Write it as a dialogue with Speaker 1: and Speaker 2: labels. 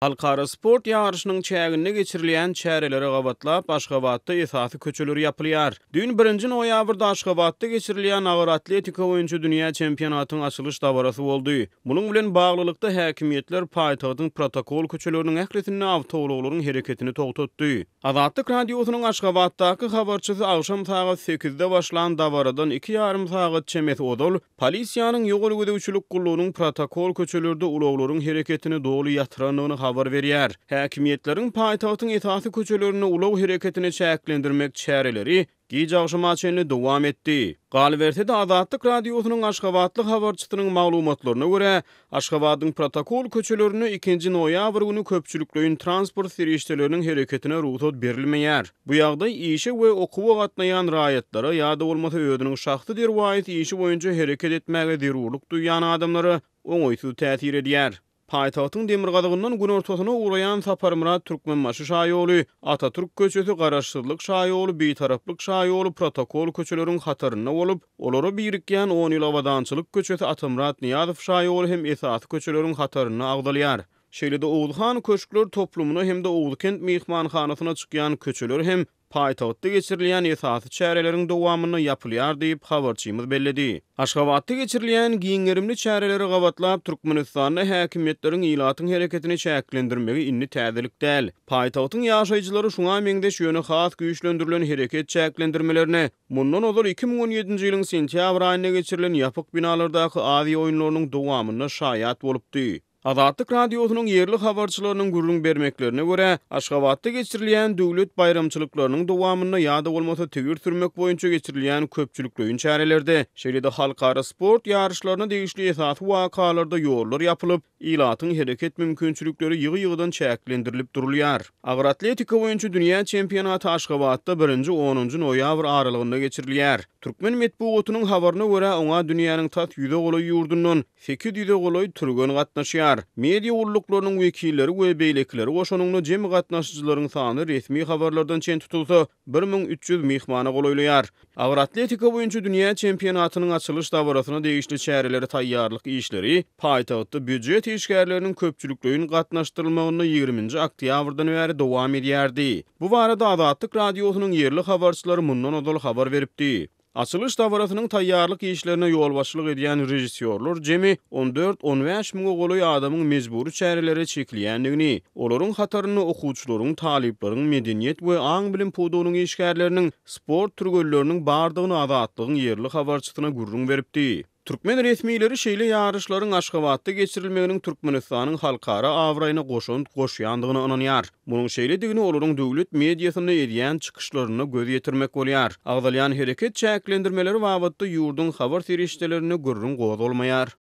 Speaker 1: Halkara sport ýaryşynyň çäginde geçirilýän çärelere gabatlap, Aşgabatda esasy köçeler ýapylýar. Düýn birinji noýabrda Aşgabatda geçirilýän agyr atletika boýunça dünýä çempionatyň açylyş dabarasy boldy. Munuň bilen baglylykda, häkimiýetler paýtagtyň protokol köçeleriniň ählisinde awtoulaglaryň hereketini togtatdy. Azatlyk Radiosynyň Aşgabatdaky habarçysy agşam sagat sekizde başlan dabaradan iki ýarym sagat çemesi ozal, Polisiýanyň ýol gözegçilik gullugynyň protokol köçelerde ulaglaryň hereketini doly ýatyrandygyny habar berýär. Häkimiýetleriň paýtagtyň esasy köçelerinde ulag hereketini çäklendirmek çäreleri giç agşama çenli dowam etdi. Galyberse-de, Azatlyk Radiosynyň aşgabatly habarçysynyň maglumatlaryna görä, Aşgabadyň protokol köçelerinde ikinji noýabr güni köpçülikleýin transport serişdeleriniň hereketine rugsat berilmeýär. Bu ýagdaý işe we okuwa gatnaýan raýatlara ýa-da bolmasa özüniň şahsy derwaýys işi boýunça hereket etmäge zerurlyk duýýan adamlara oňaýsyz täsir edýär. Paýtagtyň demirgazygyndan günortasyna ugraýan Saparmyrat Türkmenbaşy şaýoly, Atatürk köçesi, Garaşsyzlyk şaýoly, Bitaraplyk şaýoly protokol köçeleriň hatarynda bolup, Olara birikýän On ýyl abadançylyk köçesi Atamyrat Nyýazow şaýoly hem esasy köçeleriň hatarynda agzalýar. Şeýle-de Oguzhan köşkler toplumyna hem-de Oguzkent myhmanhanasyna çykýan köçeler hem paýtagtda geçirilýän esasy çäreleriň dowamynda ýapylýar diýip, habarçymyz belledi. Aşgabatda geçirilýän giň gerimli çärelere gabatlap, Türkmenistanda häkimiýetleriň ilatyň hereketini çäklendirmegi indi täzelik däl. Paýtagtyň ýaşaýjylary şuňa meňzeş, ýöne has güýçlendirilen hereket çäklendirmelerine Mundan ozal 2017-nji ýylyň sentýabr aýynda geçirilen ýapyk binalardaky Aziýa oýunlarynyň dowamynda şaýat bolupdy. Azatlyk Radiosynyň ýerli habarçylarynyň gürrüň bermeklerine görä, Aşgabatda geçirilýän döwlet baýramçylyklarynyň dowamynda ýa-da bolmasa tigir sürmek boýunça geçirilýän köpçülikleýin çärelerde, şeýle-de halkara sport ýaryşlaryna degişli esasy wakalarda ýollar ýapylyp, ilatyň hereket mümkinçilikleri ýygy-ýygydan çäklendirilip durulýar. Agyr atletika boýunça dünýä çempionaty Aşgabatda birinji, onunjy noýabr aralygynda geçirilýär. Türkmen metbugatynyň habaryna görä, oňa dünýäniň tas ýüze golaý ýurdundan 800-e golaý türgen gatnaşýar. Media gulluklarynyň wekilleri we beýlekileri goşanyňda jemi gatnaşyjylaryň sany resmi habarlardan çen tutulsa, 1300 myhmana golaýlaýar. Agyr atletika boýunça dünýä çempionatynyň açylyş dabarasyna degişli çärelere taýýarlyk işleri paýtagtda býujet işgärleriniň köpçülikleýin gatnaşdyrylmagynda ýigriminji oktýabrdan bäri dowam edýärdi. Bu barada Azatlyk Radiosynyň ýerli habarçylary mundan ozal habar beripdi. Açylyş dabarasynyň taýýarlyk işlerine ýolbaşçylyk edýän režissýorlar jemi on dört-on bäş müňe golaý adamyň mejbury çärelere çekilýändigini, olaryň hatarynda okuwçylaryň, talyplaryň, medeniýet we aň-bilim pudagynyň işgärleriniň, sport türgenleriniň bardygyny Azatlygyň ýerli habarçysyna gürrüň beripdi. Türkmen resmileri şeýle ýaryşlaryň Aşgabatda geçirilmeginiň Türkmenistanyň halkara abraýyna goşant goşýandygyna ynanýar. Munuň şeýledigini olaryň döwlet mediasynda edýän çykyşlarynda göz ýetirmek bolýar. Agzalýan hereket çäklendirmeleri babatda ýurduň habar serişdelerinde gürrüň gozgalmaýar.